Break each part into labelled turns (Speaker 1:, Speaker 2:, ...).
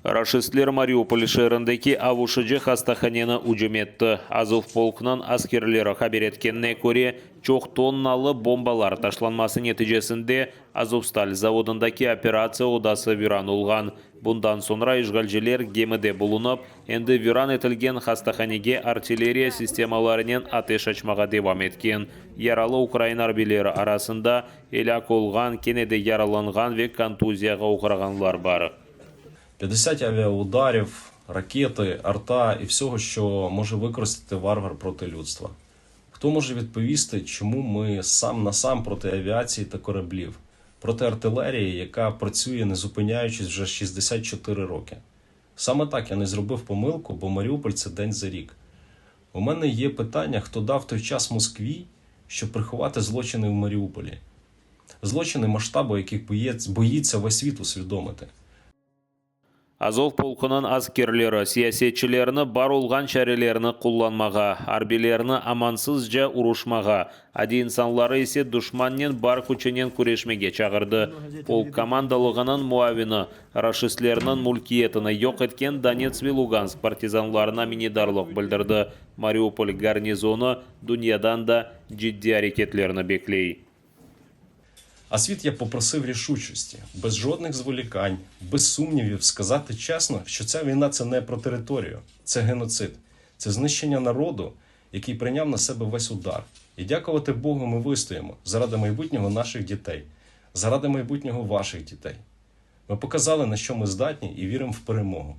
Speaker 1: Raşistler Mariupol şeerindeki avuşıcı hastahaneni ücüm etti. Azov polkunıñ askerleri haber etkenine köre, çoq tonnalı bombalar taşlanması neticesinde Azovstal zavodındaki operatsiya odası viran olğan. Bundan soñra işğalciler gemide bulunıp, endi viran etilgen hastahanege artilleriya sistemalarınen ateş açmağa devam etken. Yaralı ukrain arbiyleri arasında elâk olğan, kene de yaralanğan ve kontuziyağa oğrağanlar bar.
Speaker 2: 50 авіаударів, ракети, арта і всього, що може використати варвар проти людства. Хто може відповісти, чому ми сам на сам проти авіації та кораблів, проти артилерії, яка працює не зупиняючись вже 64 роки? Саме так я не зробив помилку, бо Маріуполь це день за рік. У мене є питання, хто дав той час Москві, щоб приховати злочини в Маріуполі, злочини масштабу, яких боїться весь світ усвідомити.
Speaker 1: Azov polkunıñ askerleri siyasetçilerni bar olğan çarelerni qullanmağa, arbiylerni amansızca uruşmağa, adiy insanları ise duşmannen bar küçünen küreşmege çağırdı. Polk komandalığınıñ muavini raşistlerniñ mülkiyetini yoq etken Donets ve Lugansk partizanlarına minnetdarlıq bildirdi. Mariupol garnizonı dünyadan da ciddiy areketlerni bekley.
Speaker 2: А світ я попросив рішучості, без жодних зволікань, без сумнівів сказати чесно, що ця війна це не про територію, це геноцид, це знищення народу, який прийняв на себе весь удар. І дякувати Богу, ми вистоїмо заради майбутнього наших дітей, заради майбутнього ваших дітей. Ми показали, на що ми здатні, і віримо в перемогу.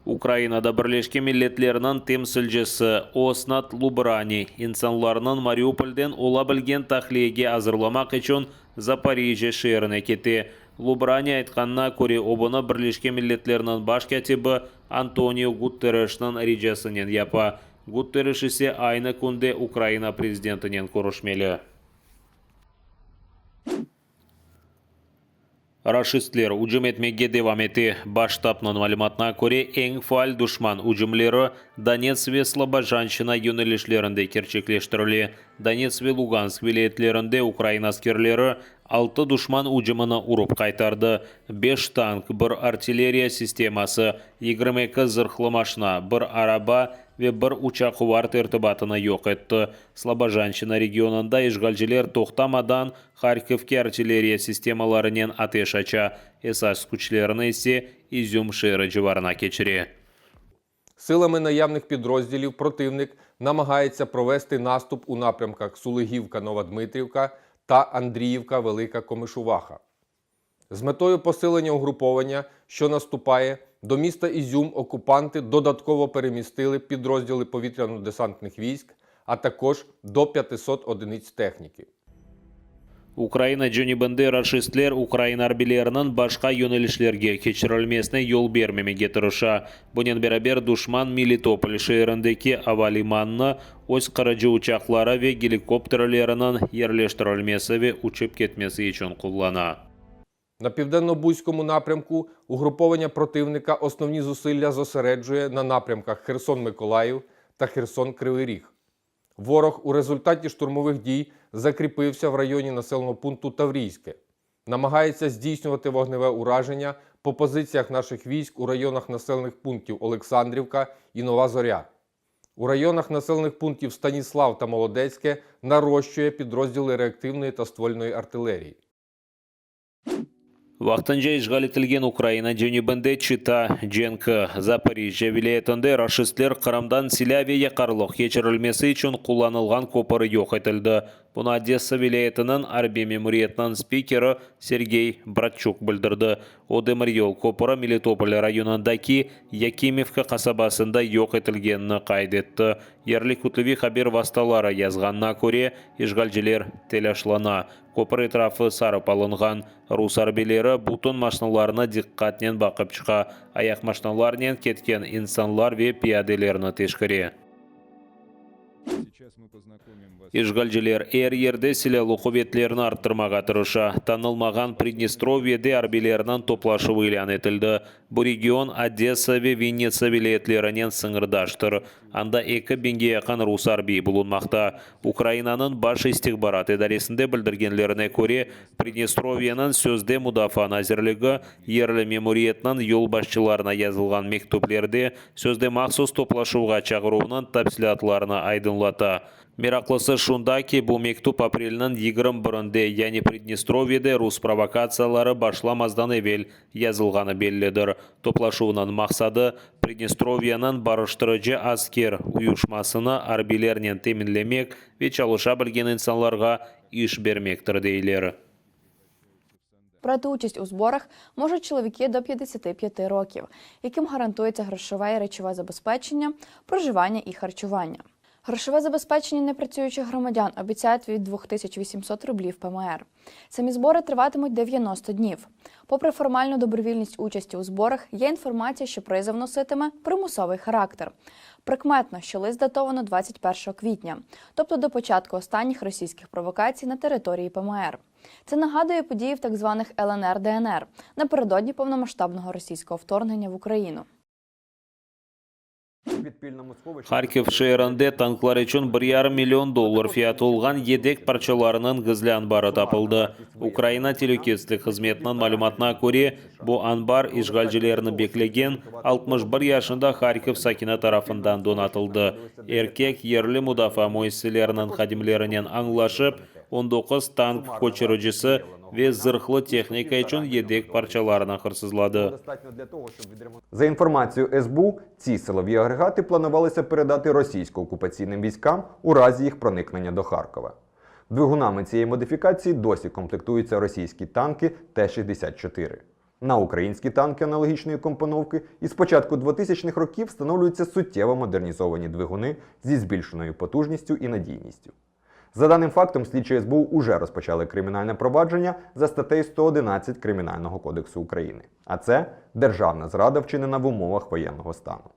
Speaker 1: Ukrainada Birleşken Milletlerniñ temsilcisi Osnat Lubrani insanlarnıñ Mariupolden ola bilgen tahliyege azırlamaq içün Zaporijjâ şeerine kete. Lubrani aytqanına köre, o bunı Birleşken Milletlerniñ baş kâtibi Antoniu Guterresniñ ricasınen yapa, Guterres ise aynı künde Ukraina prezidentinen körüşmeli. Raşistler ücüm etmege devam ete. Baş ştabnıñ malümatına köre, eñ faal duşman ücümleri Donets ve Slobojanşçına yönelişlerinde kerçekleştirile. Donets ve Lugansk vilâyetlerinde ukrain askerleri altı duşman ücümini urıp qaytardı, beş tank, bir artilleriya sisteması, 22 zırhlı maşna, bir araba ve bir uçaquvar tertibatını yoq etti. Slobojanşçına regionında işğalciler toqtamadan Harkovke artilleriya sistemalarınen ateş aça, esas küçlerini ise İzüm şeeri civarına keçire.
Speaker 3: Силами наявних підрозділів противник намагається провести наступ у напрямках Сулигівка-Нова Дмитрівка та Андріївка-Велика Комишуваха. З метою посилення угруповання, що наступає, до міста Ізюм окупанти додатково перемістили підрозділи повітряно-десантних військ, а також до 500 одиниць техніки.
Speaker 1: Ukraina cenübinde raşistler ukrain arbiyleriniñ başqa yönelişlerge keçirilmesine yol bermemege tırışa. Bunen beraber duşman Melitopol şeerindeki avalimanını öz qırıcı uçaqları ve gelikopterleriniñ yerleştirilmesi ve uçıp ketmesi içün qullana.
Speaker 3: На Південно-Бузькому напрямку угруповання противника основні зусилля зосереджує на напрямках Херсон-Миколаїв та Херсон-Кривий Ріг. Ворог у результаті штурмових дій закріпився в районі населеного пункту Таврійське. Намагається здійснювати вогневе ураження по позиціях наших військ у районах населених пунктів Олександрівка і Нова Зоря. У районах населених пунктів Станіслав та Молодецьке нарощує підрозділи реактивної та ствольної артилерії.
Speaker 1: Vaqtınca işğal etilgen Ukraina cenübinde Çita cenki, Zaporijjâ vilâyetinde raşistler Qırımdan silâ ve yaqarlıq keçirilmesi içün qullanılğan köpür yoq etildi. Bunı Odessa vilâyetiniñ arbiy memuriyetiniñ spikeri Sergey Bratçuk bildirdi. O, demiryol köpüri Melitopol rayonındaki Yakimivka qasabasında yoq etilgenini qayd etti. Yerli kütleviy haber vastaları yazğanına köre, işğalciler telâşlana, köpür etrafı sarıp alınğan, rus arbiyleri bütün maşnalarnı diqqatnen baqıp çıqa, ayaqmaşnalarnen ketken insanlar ve piyadelerni teşkere. İşğalciler er yerde silâlı quvetlerini arttırmağa tırışa. Tanılmağan Pridnestrovyede arbiylerniñ toplaşuvı ilân etildi. Bu region Odesa ve Vinnitsa vilâyetlerinen sıñırdaştır. Anda 2000-ge yaqın rus arbiyi bulunmaqta. Ukrainanıñ Baş istihbarat idaresinde bildirgenlerine köre, Pridnestrovyeniñ sözde Mudafaa nazirligi yerli memuriyetniñ yolbaşçılarına yazılğan mektüplerde sözde mahsus toplaşuvğa çağıruvnıñ tafsilâtlarını aydınlata. Meraqlısı şunda ki, bu mektüp aprelniñ 21-nde, yani Pridnestrovyede rus provokatsiyaları başlamazdan evel yazılğanı bellidir. Toplaşuvnıñ maqsadı, Pridnestrovyeniñ barıştırıcı asker uyuşmasını arbiylernen teminlemek ve çalışa bilgen insanlarğa iş bermektir, deyler.
Speaker 4: Брати участь у зборах можуть чоловіки до 55 років, яким гарантується грошове і речове забезпечення, проживання і харчування. Грошове забезпечення непрацюючих громадян обіцяють від 2800 рублів ПМР. Самі збори триватимуть 90 днів. Попри формальну добровільність участі у зборах, є інформація, що призов носитиме примусовий характер. Прикметно, що лист датовано 21 квітня, тобто до початку останніх російських провокацій на території ПМР. Це нагадує події в так званих ЛНР ДНР напередодні повномасштабного російського вторгнення в Україну.
Speaker 1: Harkiv şeerinde tanklar içün 1,5 million dollar fiyatı olğan yedek parçalarınıñ gizli anbarı tapıldı. Ukraina telükesizlik hızmetiniñ malümatına köre, bu anbar işğalcilerni beklegen 61 yaşında Harkiv sakini tarafından donatıldı. Erkek, yerli mudafaa müessiseleriniñ hadimlerinen añlaşıp, 19 tank köçüricisi ve zırhlı tehnika içün yedek parçalarını hırsızladı.
Speaker 5: За інформацією СБУ, ці силові агрегати планувалися передати російсько-окупаційним військам у разі їх проникнення до Харкова. Двигунами цієї модифікації досі комплектуються російські танки Т-64. На українські танки аналогічної компоновки із початку 2000-х років встановлюються суттєво модернізовані двигуни зі збільшеною потужністю і надійністю. За даним фактом, слідчі СБУ уже розпочали кримінальне провадження за статтею 111 Кримінального кодексу України. А це державна зрада, вчинена в умовах воєнного стану.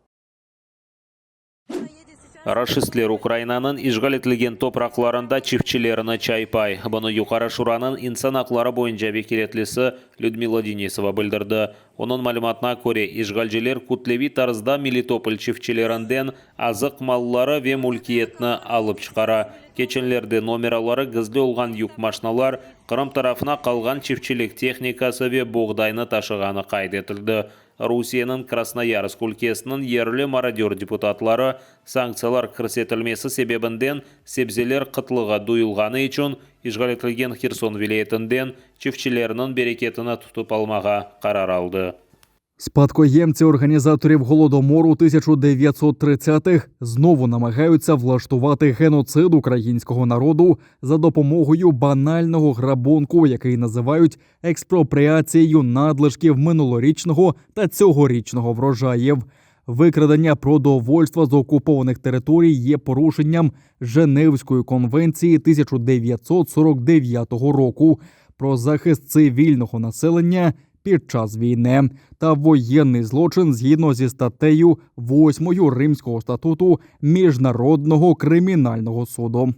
Speaker 1: Raşistler Ukrainanıñ işğal etilgen topraqlarında çiftçilerni çaypay. Bunı Yuqarı Şuranıñ insan aqları boyunca vekâletlisi Lüdmila Denisova bildirdi. Onıñ malümatına köre, işğalciler kütleviy tarzda Melitopol çiftçilerinden azıq malları ve mülkiyetni alıp çıqara. Keçenlerde nomeraları gizli olğan yük maşinalar Qırım tarafına qalğan çiftçilik tehnikası ve boğdaynı taşığanı qayd etildi. Rusiyeniñ Krasnoyarsk ülkesiniñ yerli marodör deputatları sanktsiyalar kirsetilmesi sebebinden sebzeler qıtlığı duyulğanı içün işğal etilgen Herson vilâyetinden çiftçilerniñ bereketini tutıp almağa qarar aldı.
Speaker 6: Спадкоємці організаторів голодомору 1930-х знову намагаються влаштувати геноцид українського народу за допомогою банального грабунку, який називають експропріацією надлишків минулорічного та цьогорічного врожаїв. Викрадення продовольства з окупованих територій є порушенням Женевської конвенції 1949 року про захист цивільного населення під час війни та воєнний злочин згідно зі статтею 8 Римського статуту Міжнародного кримінального суду.